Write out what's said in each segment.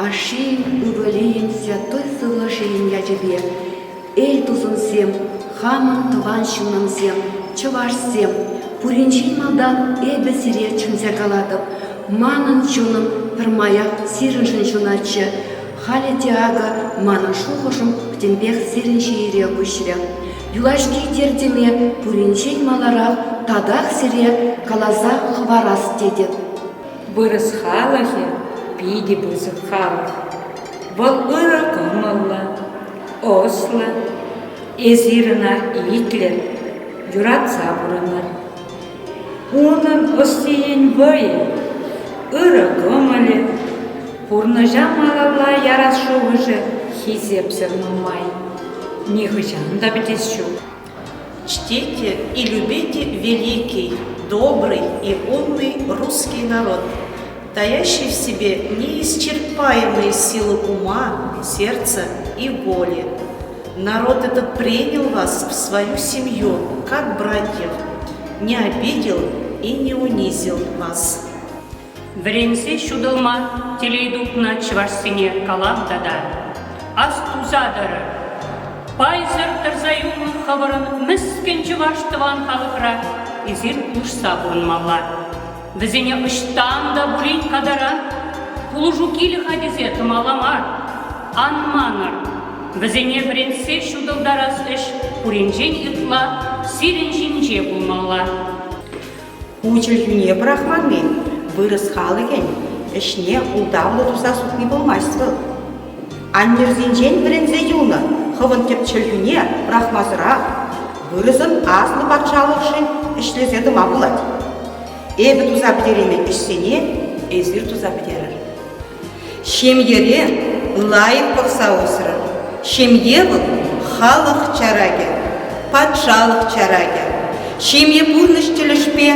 Ашшийӗн, ывӑлийӗн, святой сывлӑшийӗн ячӗпе, эй, тусӑмсем, хамӑн тӑван ҫыннӑмсем, чӑвашсем, пуринчен малтан эпӗ сире чӗнсе калатӑп, манӑн чунӑм пӗрмаях сирӗншӗн ҫунатчӗ, халӗ те акӑ манӑн шухӑшӑм пӗтӗмпех сирӗн ҫийӗре куҫрӗ. Юлашки тертӗме пуринчен маларах татах сире каласа хӑварас тетӗп. Вырӑс халӑхӗ питӗ пысӑк халӑх. Вӑл ырӑ кӑмӑллӑ, ӑслӑ. Эсир ӑна итлӗр, юратса пурӑнӑр. Унӑн ӑстийӗн вӑйӗ, ырӑ кӑмӑлӗ, пурнӑҫа малалла ярас шухӑшӗ хисепсӗр нумай. Нихӑҫан та пӗтес ҫук. Чтите и любите великий, добрый и умный русский народ, таящий в себе неисчерпаемые силы ума, сердца и воли. Народ этот принял вас в свою семью, как братьев, не обидел и не унизил вас. Вӗренсе ҫутӑлма телей тупнӑ чӑвашсене калам тата. Астуса тӑрӑр. Пайсӑр тӑрса юлнӑ хӑвӑрӑн мӗскӗн чӑваш тӑван халӑхра эсир пулӑшса пурӑнмалла. Вӗсене ӑҫтан та пулин катаран пулӑшу килӗ-ха тесе тӑмалла мар. Ан манӑр, вӗсене вӗрентсе ҫутӑлтарас ӗҫ пуринчен ытла сирӗн ҫинче пулмалла. Ку чӗлхӳне пӑрахманни вырӑс халӑхӗн ӗҫне ултавлӑ туса сутни пулмасть вӑл. Аннӗрсенчен вӗренсе юлнӑ хӑвӑн тӗп чӗлхӳне пӑрахмасӑрах вырӑсӑн аслӑ патшалӑхшӑн ӗҫлесе тӑма пулать. Эпӗ туса пӗтереймен ӗҫсене эсир туса пӗтерӗр. Ҫемьере лайӑх пӑхса усрӑр. Ҫемье вӑл халӑх чаракӗ, патшалӑх чаракӗ. Ҫемье пурнӑҫ тӗлӗшпе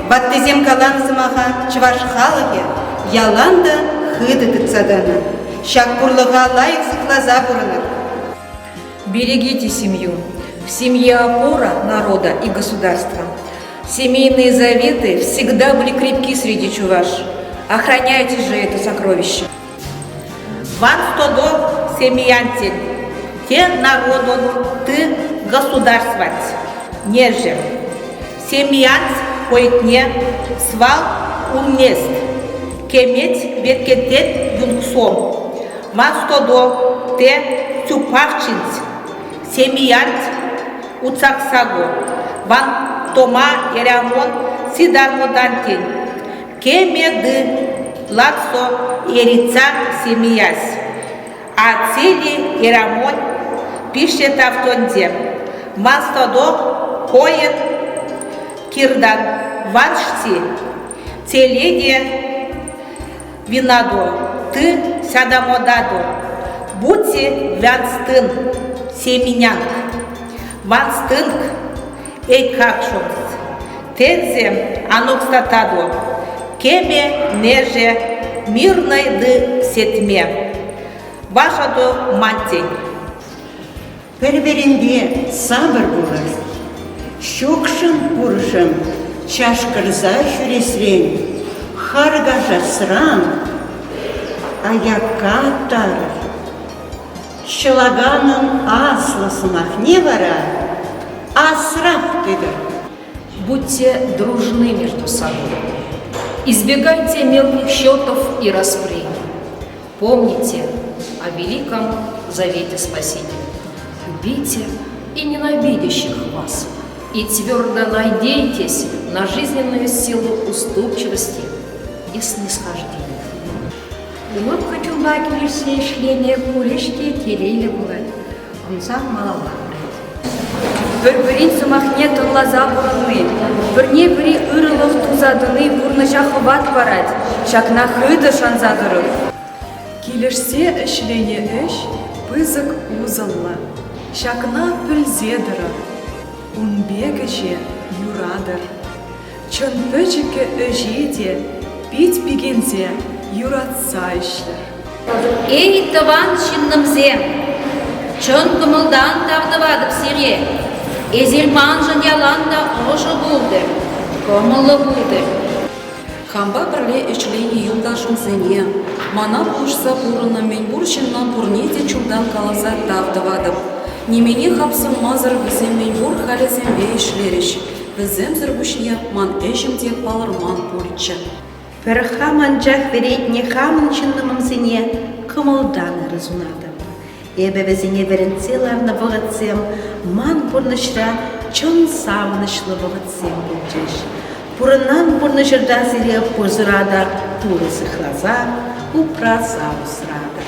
ваттисем каланӑ сӑмаха чӑваш халӑхӗ ялан та хытӑ тытса тӑнӑ. Ҫак пурлӑха лайӑх сыхласа пурӑнӑр. Берегите семью. В семье опора народа и государства. Семейные заветы всегда были крепки среди чуваш. Охраняйте же это сокровище. Ванстодо семиянтень, те народонть ды государстванть нежем. Семиянть койтне свал ульнесть, кеметь веткететь юнксом. Ванстодо те сюпавчинть, семиянть уцяксаго, вантома эрямон сидармодантень, кеме ды ладсо эриця семиясь, а цели эрямонь пиштетавтонзэ, ванстодо коенть кирдан ваншти, теледе винадо ды сядамодадо, бути ванстынк семинянк, ванстынк эйкакшонк, тензэ анокстатадо, кеме неже мирной ды сэтьме. Вашадо мантень. Пӗр-пӗринпе сапӑр пулӑр. Ҫукшӑн пуршӑн чашкӑрса ҫӳресрен, харкашасран аякка тарӑр. Ҫӑлаканӑн аслӑ сӑмахне вара асрах тытӑр. Будьте дружны между собой. Избегайте мелких счетов и распрений. Помните о великом завете Спасителя. Любите и ненавидящих вас, и твердо надейтесь на жизненную силу уступчивости и снисхождения. Лӑпкӑ чунпа килӗшсе ӗҫленӗ пур ӗҫ те телейлӗ пулать, ӑнса малалла пырать. Пӗр-пӗрин сӑмахне тӑнласа пурӑнни, пӗрне-пӗри ырӑлӑх туса тӑни пурнӑҫа хӑват парать, ҫакна хытӑ шанса тӑрӑр. Килӗшсе ӗҫленӗ ӗҫ пысӑк усӑллӑ, ҫакна пӗлсе тӑрӑр, ун пек ӗҫе юратӑр. Чӑн пӗчӗккӗ ӗҫе те пит пикенсе юратса ӗҫлӗр. Эй, тӑван ҫыннӑмсем! Чӑн кӑмӑлтан тав тӑватӑп сире. Эсир маншӑн ялан та ӑшӑ пултӑр, кӑмӑллӑ пултӑр. Хампа пӗрле ӗҫленӗ юлташӑмсене, мана пулӑшса пурӑннӑ мӗнпур ҫынна пурне те чунтан каласа тав тӑватӑп. Нимене хапсӑнмасӑр вӗсем мӗнпур халӗсемпе ӗҫлерӗҫ. Вӗсемсӗр пуҫне ман ӗҫӗм те палӑрман пулӗччӗ. Пӗр хам анчах вӗрентнӗ хамӑн ҫыннӑмсене кӑмӑлтан ырӑ сунатӑп. Эпӗ вӗсене вӗрентсе ларнӑ вӑхӑтсем ман пурнӑҫра чӑн савӑнӑҫлӑ вӑхӑтсем пулчӗҫ. Пурӑнан пурнӑҫӑрта сире пурсӑра та Турӑ сыхласа, упраса усратӑр.